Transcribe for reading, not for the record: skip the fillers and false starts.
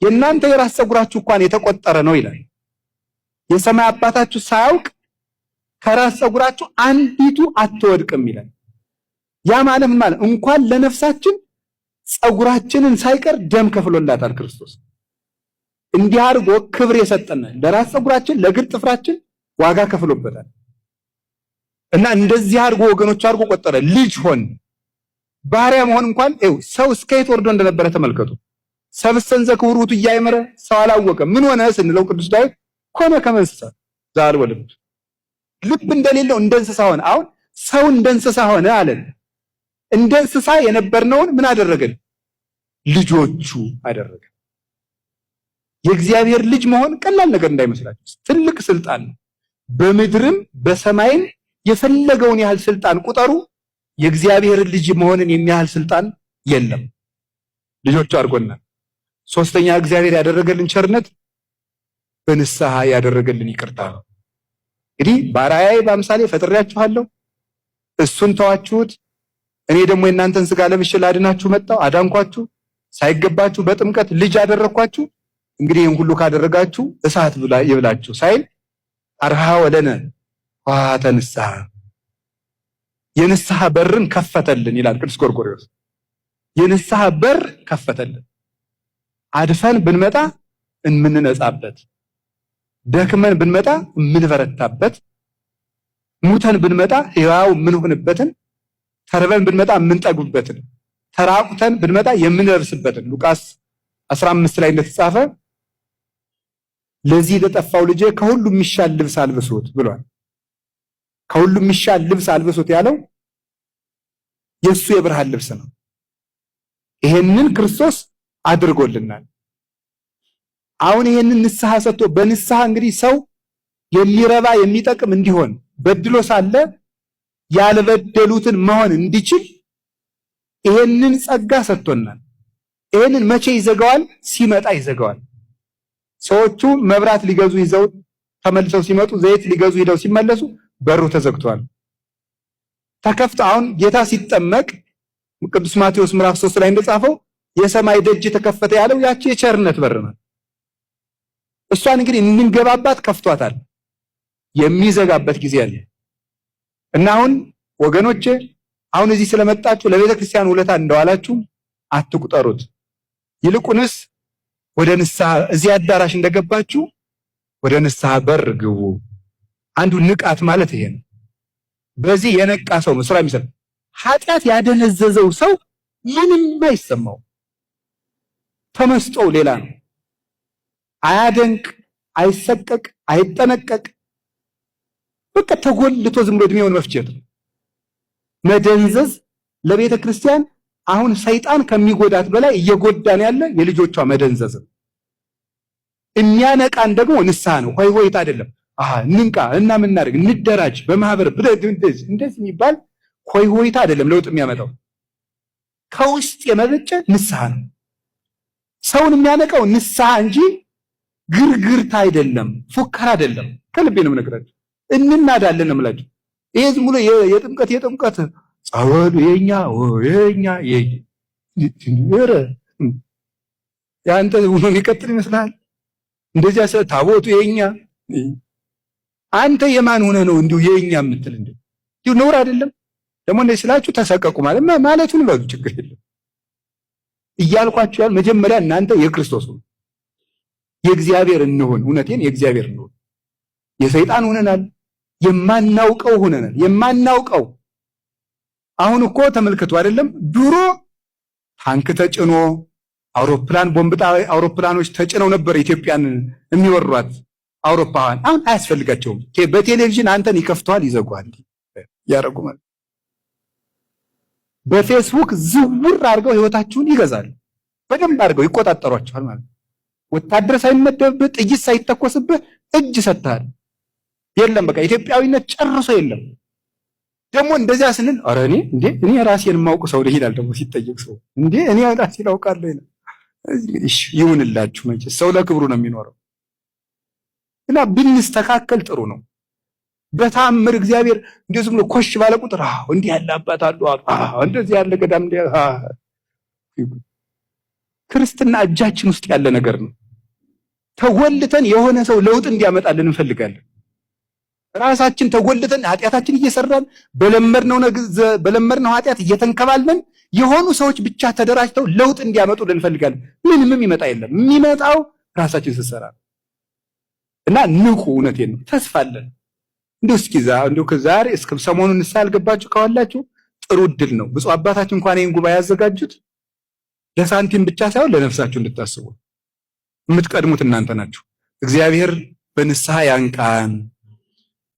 የእናንተ የራስ ፀጉራችሁ እንኳን የተቆጠረ ነው ይላል። የሰማይ አባታችሁ ሳያውቅ ከራስ ፀጉራችሁ አንዲቱ አትወድቅም ይላል። ያ ማለት ምን ማለት? እንኳን ለነፍሳችን ፀጉራችንን ሳይቀር ደም ከፍሎላታል ክርስቶስ። እንዲህ አድርጎ ክብር የሰጠን ለራስ ፀጉራችን ለእግር ጥፍራችን ዋጋ ከፍሎበታል። እና እንደዚህ አድርጎ ወገኖች አድርጎ ቆጠረ። ልጅ ሆን ባሪያ መሆን እንኳን ይኸው ሰው እስከ የት ወርዶ እንደነበረ ተመልከቱ። ሰብእሰ እንዘ ክቡር ውእቱ ኢያእመረ፣ ሰው አላወቀም። ምን ሆነ ስንለው ቅዱስ ዳዊት ኮነ ከመ እንስሳ ዘአልቦ ልብ፣ ልብ እንደሌለው እንደ እንስሳ ሆነ። አሁን ሰው እንደ እንስሳ ሆነ አለን። እንደ እንስሳ የነበርነውን ምን አደረገን? ልጆቹ አደረገን። የእግዚአብሔር ልጅ መሆን ቀላል ነገር እንዳይመስላችሁ፣ ትልቅ ስልጣን ነው። በምድርም በሰማይም የፈለገውን ያህል ስልጣን ቁጠሩ፣ የእግዚአብሔር ልጅ መሆንን የሚያህል ስልጣን የለም። ልጆቹ አድርጎናል። ሶስተኛ እግዚአብሔር ያደረገልን ቸርነት በንስሐ ያደረገልን ይቅርታ ነው። እንግዲህ በአርአያዬ በአምሳሌ ፈጥሬያችኋለሁ፣ እሱን ተዋችሁት፣ እኔ ደግሞ የእናንተን ስጋ ለብሼ ላድናችሁ መጣሁ፣ አዳንኳችሁ፣ ሳይገባችሁ በጥምቀት ልጅ አደረግኳችሁ። እንግዲህ ይህን ሁሉ ካደረጋችሁ እሳት ይብላችሁ ሳይል አርሃ ወለነ ኆኃተ ንስሐ፣ የንስሐ በርን ከፈተልን ይላል ቅዱስ ጎርጎርዮስ። የንስሐ በር ከፈተልን። አድፈን ብንመጣ የምንነጻበት፣ ደክመን ብንመጣ የምንበረታበት፣ ሙተን ብንመጣ ሕያው የምንሆንበትን፣ ተርበን ብንመጣ የምንጠግብበትን፣ ተራቁተን ብንመጣ የምንለብስበትን ሉቃስ 15 ላይ እንደተጻፈ ለዚህ ለጠፋው ልጄ ከሁሉ የሚሻል ልብስ አልብሱት ብሏል። ከሁሉ የሚሻል ልብስ አልብሱት ያለው የሱ የብርሃን ልብስ ነው። ይሄንን ክርስቶስ አድርጎልናል። አሁን ይሄንን ንስሐ ሰጥቶ በንስሐ እንግዲህ ሰው የሚረባ የሚጠቅም እንዲሆን በድሎ ሳለ ያልበደሉትን መሆን እንዲችል ይሄንን ጸጋ ሰጥቶናል። ይሄንን መቼ ይዘጋዋል? ሲመጣ ይዘጋዋል። ሰዎቹ መብራት ሊገዙ ይዘው ተመልሰው ሲመጡ፣ ዘይት ሊገዙ ሂደው ሲመለሱ በሩ ተዘግቷል። ተከፍቶ አሁን ጌታ ሲጠመቅ ቅዱስ ማቴዎስ ምዕራፍ 3 ላይ እንደጻፈው የሰማይ ደጅ ተከፈተ ያለው ያቺ የቸርነት በር ናት። እሷን እንግዲህ እንንገባባት ከፍቷታል። የሚዘጋበት ጊዜ አለ እና አሁን ወገኖቼ አሁን እዚህ ስለመጣችሁ ለቤተ ክርስቲያን ውለታ እንደዋላችሁ አትቁጠሩት። ይልቁንስ ወደ ንስሐ እዚህ አዳራሽ እንደገባችሁ ወደ ንስሐ በር ግቡ። አንዱ ንቃት ማለት ይሄ ነው። በዚህ የነቃ ሰው ነው ስራ የሚሰራ። ኃጢአት ያደነዘዘው ሰው ምንም አይሰማው፣ ተመስጦው ሌላ ነው። አያደንቅ፣ አይሰቀቅ፣ አይጠነቀቅ። በቃ ተጎልቶ ዝም ብሎ እድሜውን መፍጀት ነው። መደንዘዝ ለቤተ ክርስቲያን አሁን ሰይጣን ከሚጎዳት በላይ እየጎዳን ያለ የልጆቿ መደንዘዝ ነው። የሚያነቃን ደግሞ ንስሐ ነው። ሆይ ሆይታ አይደለም። አሃ እንንቃ እና ምን እናድርግ እንደራጅ በማህበር እንደዚህ እንደዚህ የሚባል ሆይ ሆይታ አይደለም። ለውጥ የሚያመጣው ከውስጥ የመነጨ ንስሐ ነው። ሰውን የሚያነቃው ንስሐ እንጂ ግርግርታ አይደለም፣ ፉከራ አይደለም። ከልቤ ነው የምነግራችሁ። እንናዳለን ነው የምላችሁ። ይሄ ዝም ብሎ የጥምቀት የጥምቀት ጸበሉ የኛ የኛ የኛ ያንተ ሆኖ የሚቀጥል ይመስልሃል? እንደዚያ ታቦቱ የኛ አንተ የማን ሆነ ነው እንዲሁ የኛ የምትል? እንዲሁ ነውር አይደለም። ደግሞ እንደዚህ ስላችሁ ተሰቀቁ ማለት ማለቱን በሉ ችግር የለም እያልኳችሁ ያል መጀመሪያ እናንተ የክርስቶስ ሁኑ፣ የእግዚአብሔር እንሁን። እውነቴን የእግዚአብሔር እንሁን። የሰይጣን ሆነናል፣ የማናውቀው ሆነናል። የማናውቀው አሁን እኮ ተመልከቱ አይደለም ድሮ ታንክ ተጭኖ አውሮፕላን ቦምብ አውሮፕላኖች ተጭነው ነበር ኢትዮጵያን የሚወሯት አውሮፓውያን። አሁን አያስፈልጋቸውም። በቴሌቪዥን አንተን ይከፍተዋል፣ ይዘጓል ያረጉ ማለት በፌስቡክ ዝውር አድርገው ህይወታችሁን ይገዛሉ። በደንብ አድርገው ይቆጣጠሯቸዋል ማለት ነው። ወታደር ሳይመደብብህ ጥይት ሳይተኮስብህ እጅ ሰጥተሃል። የለም በቃ ኢትዮጵያዊነት ጨርሶ የለም። ደግሞ እንደዚያ ስንል ኧረ እኔ እንዴ እኔ ራሴን የማውቅ ሰው ነኝ ይላል። ደግሞ ሲጠየቅ ሰው እንዴ እኔ ራሴን አውቃለሁ ይላል። እሺ ይሁንላችሁ። መቼስ ሰው ለክብሩ ነው የሚኖረው እና ብንስተካከል ጥሩ ነው። በታምር እግዚአብሔር እንዲሁ ዝም ብሎ ኮሽ ባለ ቁጥር አዎ እንዲህ ያለ አባት አሉ፣ አዎ እንደዚህ ያለ ገዳም እንዲህ ክርስትና እጃችን ውስጥ ያለ ነገር ነው። ተጎልተን የሆነ ሰው ለውጥ እንዲያመጣልን እንፈልጋለን። ራሳችን ተጎልተን ኃጢአታችን እየሰራን በለመድነው ኃጢአት እየተንከባለን የሆኑ ሰዎች ብቻ ተደራጅተው ለውጥ እንዲያመጡልን እንፈልጋለን። ምንም የሚመጣ የለም። የሚመጣው ራሳችን ስትሰራ ነው። እና ንቁ። እውነቴን ነው። ተስፋ አለን። እንደው እስኪ እንደው ከዛሬ እስከ ሰሞኑን ንስሐ ያልገባችሁ ካላችሁ ጥሩ እድል ነው። ብፁዕ አባታችን እንኳን ይህን ጉባኤ ያዘጋጁት ለሳንቲም ብቻ ሳይሆን ለነፍሳችሁ እንድታስቡ። የምትቀድሙት እናንተ ናችሁ። እግዚአብሔር በንስሐ ያንቃን።